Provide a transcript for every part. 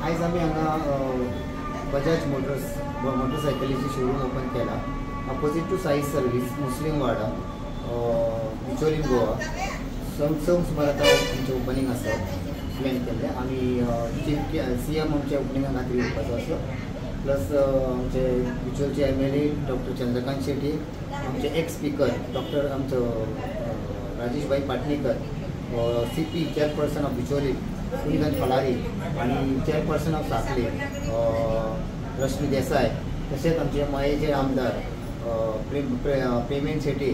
आयज आमी हांगा बजाज मोटर्स मोटरसायकलीची शोरूम ओपन केला opposite to Sai service, Muslim Wada, Bicholim, Goa. 6 सुमार आतां आमचें ओपनींग आसा प्लॅन केल्लें. आमी चीफ CM आमच्या ओपनिंगा खातीर येवपाचो आसा, प्लस आमचे बिचोलचे MLA doctor Chandrakant Shetye, आमचे एक्स स्पीकर डॉक्टर आमचो Rajesh Bhai Patnekar, CP chairperson of Bicholim Kundan Falari आनी चेअरपर्सन ऑफ साखळे रश्मी देसाय, तशेंच आमचे मयेचे आमदार प्रेमेन शेट्ये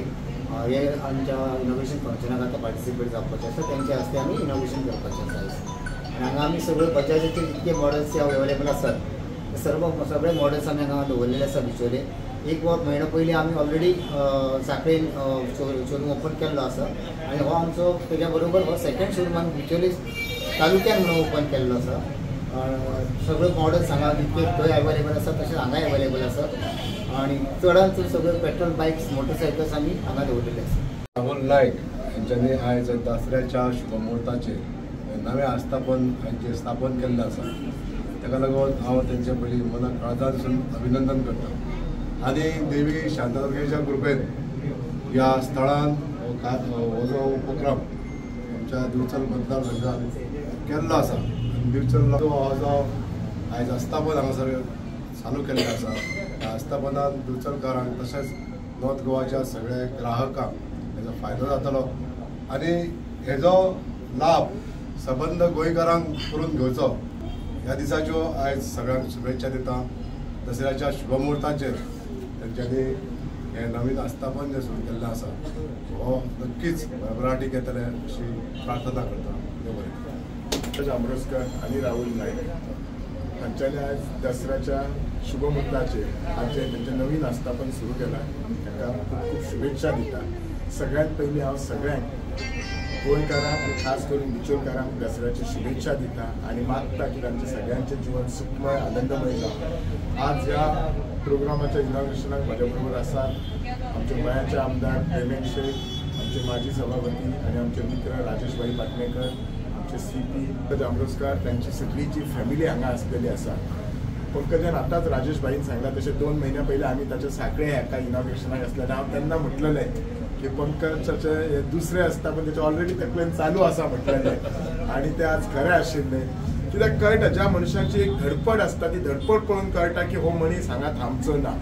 हे आमच्या इनॉग्रेशन फंक्शनाक आतां पार्टिसिपेट जावपाचे आसा. तेंच्या हस्ते आमी इनॉग्रेशन करपाचें आसा आयज. आनी हांगा आमी सगळे बजाजाचे जितके मॉडल्स अवेलेबल आसात सर्व सगळे मॉडल्स आमी हांगा दवरलेले आसा बिचोले. एक म्हयनो पयलीं आमी ऑलरेडी साखळेन शोरूम ओपन केल्लो आसा आनी हो आमचो तेज्या बरोबर हो सेकंड शोरूम आमी बिचोले तालुक्यान म्हणून ओपन केल्लो आसा. सगळे मॉडल्स हांगा जितके थंय अवेलेबल आसा तशेंच हांगाय अवेलेबल आसा आनी चडान चड सगळे पेट्रोल बायक्स मोटरसायकल्स आमी हांगा दवरलेले आसा. राहुल नायक हांच्यांनी आयज दसऱ्याच्या शुभमुहूर्ताचेर नवें आस्थापन हांचें स्थापन केल्लें आसा, ताका लागून हांव तेंचे पयलीं मनाक काळजांतसून अभिनंदन करता आनी देवी शांतादुर्गेच्या कृपेन ह्या स्थळान हो जो उपक्रम आमच्या दिवचल मतदारसंघान केल्लो आसा आनी दिवचल हो जो आयज आस्थापन हांगासर चालू केल्लें आसा, ह्या आस्थापनान दिवचलकारांक तशेंच नॉर्थ गोवाच्या सगळ्या ग्राहकांक हेजो फायदो जातलो आनी हेजो लाभ सबंद गोंयकारांक करून घेवचो ह्या दिसाच्यो आयज सगळ्यांक शुभेच्छा दिता. दसऱ्याच्या शुभमुहूर्ताचेर तेंच्यांनी हें नवीन आस्थापन जें सुरू केल्लें आसा हो नक्कीच भरभराटीक येतलें अशी प्रार्थना करता. देव बरें करूं. जांभरोस्कर आनी राहुल नायक हांच्यांनी आयज दसऱ्याच्या शुभमुहूर्ताचेर हांचें तेंचें नवीन आस्थापन सुरू केलां, ताका खूब खूब शुभेच्छा दिता. सगळ्यांत पयलीं हांव सगळ्यांक गोंयकारांक आनी खास करून बिचोलकारांक दसऱ्याच्यो शुभेच्छा दिता आनी मागता की तांचें सगळ्यांचें जिवन सुखमय आनंदमय जावं. आज ह्या प्रोग्रामाच्या इनॉग्रेशनाक म्हज्या बरोबर आसात आमचे मयाचे आमदार प्रेमेन शेट, आमचे माजी सभापती आनी आमचे मित्र राजेश भाई पाटणेकर, आमचे CP Jambroskar, तांची सगळी जी फॅमिली हांगा आसलेली आसा. पंकजान आतांच राजेश भाईन सांगलां तशें 2 म्हयन्या पयलीं आमी ताच्या साखळे हाका इनॉग्रेशनाक आसले आनी हांव तेन्ना म्हटलेलें की पंकजाचें हें दुसरें आसता पण तेचें ऑलरेडी तकलेन चालू आसा म्हटलेलें आनी तें आज खरें आशिल्लें. कित्याक कळटा ज्या मनशाची एक धडपड आसता ती धडपड पळोवन कळटा की हो मनीस हांगा थांबचो ना.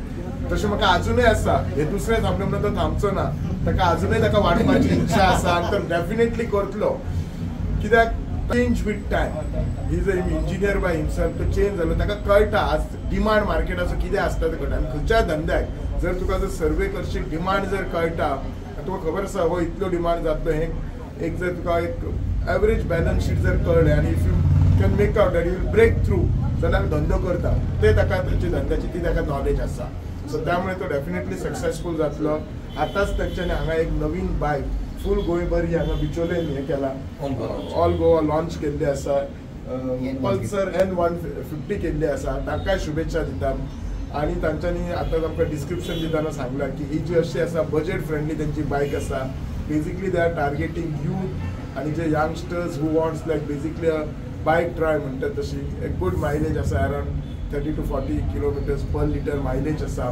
तशें म्हाका आजुनूय आसा, हे दुसरें थांबलें म्हणून तो थांबचो ना, ताका आजुनूय ताका वाडपाची इच्छा आसा आनी तो डेफिनेटली करतलो. कित्याक change with time, he is a engineer by himself, तो चेंज जालो, ताका कळटा आज डिमांड मार्केटाचो कितें आसता तें कळटा. आनी खंयच्याय धंद्याक जर तुका जर सर्वे करशी डिमांड जर कळटा तुका खबर आसा हो इतलो डिमांड जातलो, हें एक जर तुका एक एवरेज बॅलन्स शीट जर कळ्ळें आनी if you can make out that you will break through जाल्यार धंदो करता ते ताका तांची धंद्याची ती ताका नॉलेज आसा. सो त्यामुळे तो डेफिनेटली सक्सेसफूल जातलो. आतांच तेंच्यांनी हांगा एक नवीन बायक फूल गोंयभर ही हांगा बिचोलेन हें केलां, ऑल गोवा लॉन्च केल्ली आसा, पल्सर N150 केल्ली आसा, तांकांय शुभेच्छा दिता. आनी तांच्यांनी आतां आमकां डिस्क्रिप्शन दितना सांगलां की ही जी अशी आसा बजेट फ्रेंडली तेंची बायक आसा. Basically they are targeting youth आनी जे youngsters who wants like basically a bike try म्हणटात तशी एक गुड मायलेज आसा, around 30 to 40 kilometres per litre mileage आसा.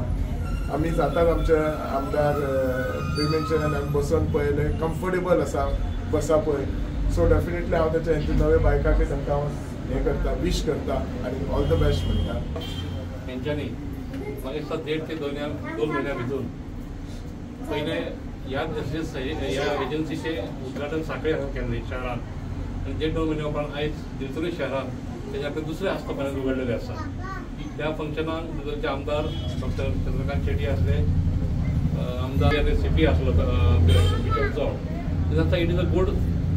आमी जातात आमचे आमदार प्रेमेन शेट्यान आमी बसून पळयलें, कम्फर्टेबल आसा बसा पळय. सो डेफिनेटली हांव तेच्या हेंचे नवे बायकाकय तांकां हांव हें करता, विश करता आनी ऑल the best म्हणटा. तेंच्यांनी म्हाका दिसता 1.5 ते 2 म्हयन्या भितर पयलें ह्या ह्या एजन्सीचें उद्घाटन साखळे हांगा केल्लें शहरान आनी 1.5-2 म्हयन्या उपरांत आयज दिवचले शहरान तेजें आपलें दुसरें आस्थापन उगडलेलें आसा. त्या फंक्शनाक दिवचलचे आमदार डॉक्टर चंद्रकांत शेट्ये आसले, आमदार आनी CP आसलो बिचोलचो. तेन्ना it is a good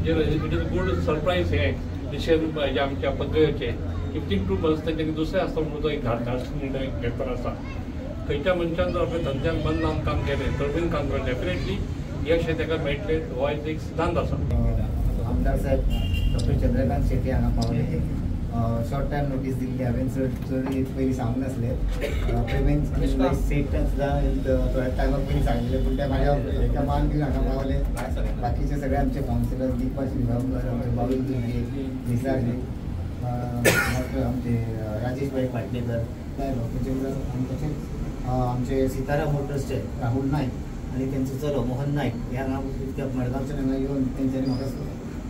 it is a good surprise हें डिसिजन हेजें आमच्या पंकजाचें की विथीन 2 मंथ्स तेंच्यांनी दुसरें आस्थापन म्हणून एक धाडस निर्णय घेतलो आसा. खंयच्या मनशान जर आपल्या धंद्यान मन लावन काम केलें, तळमळीन काम केलें, डेफिनेटली यश हें ताका मेळटलें, हो एक सिद्धांत आसा. आमदार साहेब डॉक्टर चंद्रकांत शेट्ये हांगा पावले. शॉर्ट टायम नोटीस दिल्ली हांवें, चड चड पयलीं सांगूंक नासलें. प्रेमेन सेठान सुद्दां थोड्या टायमा पयलीं सांगिल्लें, पूण ते म्हाज्या हेका मान दिवन हांगा पावले. बाकीचे सगळे आमचे कावन्सिलर दीपा शिरगांवकर, आमचे बाबू दुर्गे, निसार शेख, आमचे राजेश भाई पाटणेकर तेंचे बरोबर आनी तशेंच आमचे सितारा मोटर्सचे राहुल नायक आनी तेंचो चलो मोहन नायक हे हांगा मडगांवच्यान हांगा येवन तेंच्यांनी म्हाका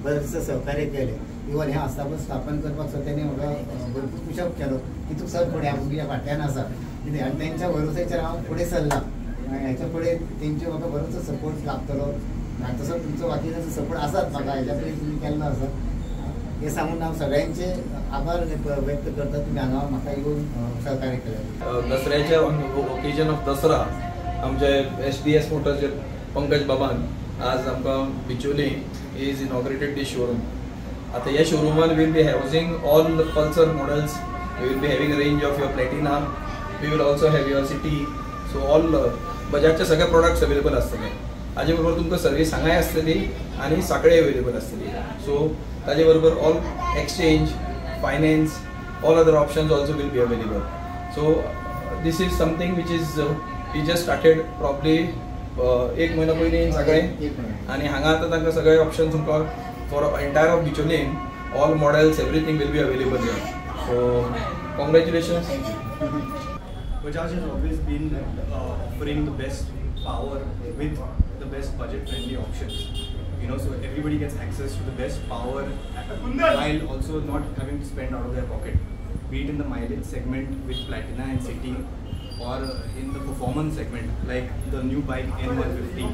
बरेंचशें सहकार्य केलें. इवन हें आस्थापन स्थापन करपाक सुद्दां तेणी म्हाका भरपूर पुशअप केलो की तूं सर फुडें हांव तुज्या फाटल्यान आसा कितें, आनी तेंच्या भरोसाचेर हांव फुडें सरलां. हेच्या फुडें तेंचो म्हाका बरोचो सपोर्ट लागतलो आनी तसो तुमचो बाकीचो सपोर्ट आसात म्हाका, हेच्या पयलीं तुमी केल्लो आसा. हे सांगून हांव सगळ्यांचे आभार व्यक्त करता, तुमी हांगा म्हाका येवन सहकार्य केलें. दसऱ्याच्या ओकेजन ऑफ दसरा आमचे SDS मोटर्सचे पंकज बाबान आज आमकां Bicholim is inaugurated this showroom. आतां ह्या शोरुमान will be housing all Pulsar models, we will be having range of your Platina, we will also have your City. So all बजाजचे सगळे प्रोडक्ट्स अवेलेबल आसतले. हाजे बरोबर तुमकां सर्वीस हांगाय आसतली आनी सांखळे अवेलेबल आसतली. सो ताजे बरोबर all exchange, finance, all other options also will be available. So this is something which is we just started probably एक म्हयनो पयलीं सगळे, आनी हांगा आतां तांकां सगळे ऑप्शन तुमकां for entire of Bicholim all models everything will be available here. So congratulations. Bajaj has always been offering the best power with the best budget-friendly options. You know, so everybody gets access to the best power while also not having to spend out of their pocket. Be it in the mileage segment with Platina and City, or in the performance segment like the new bike N150,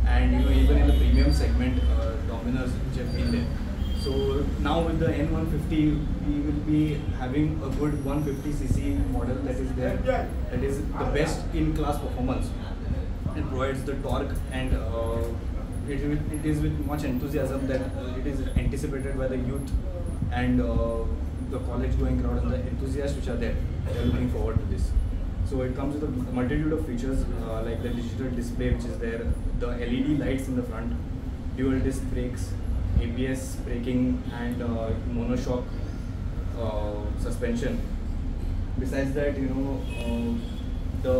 and you know, even in the premium segment Dominars which have been there. So now with the N150 we will be having a good 150cc model that is there, that is the best in class performance. It provides the torque, and it is with much enthusiasm that it is anticipated by the youth and the college going crowd and the enthusiasts which are there. They are looking forward to this. So it comes with a multitude of features like the digital display which is there, the LED lights in the front, dual disc brakes, ABS braking, and monoshock suspension. Besides that, you know, the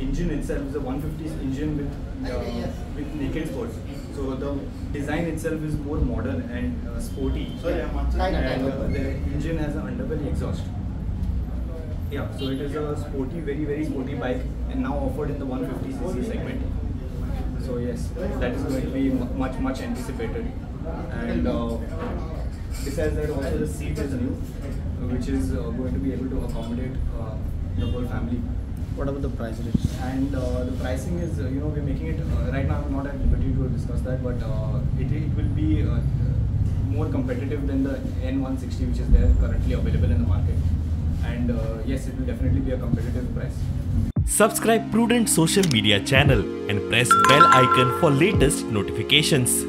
engine itself is a 150 engine with naked sports. So the design itself is more modern and sporty. And the engine has an underbelly exhaust. Yeah, so it is a sporty, very very sporty bike, and now offered in the 150cc segment. So yes, that is going to be much much anticipated. And besides that, also the seat is new, which is going to be able to accommodate the whole family. What about the price range? And the pricing is, you know, we're making it right now. I'm not at liberty to discuss that, but it will be more competitive than the N160 which is there currently available in the market. And yes, it will definitely be a competitive price. Subscribe Prudent Social Media channel and press bell icon for latest notifications.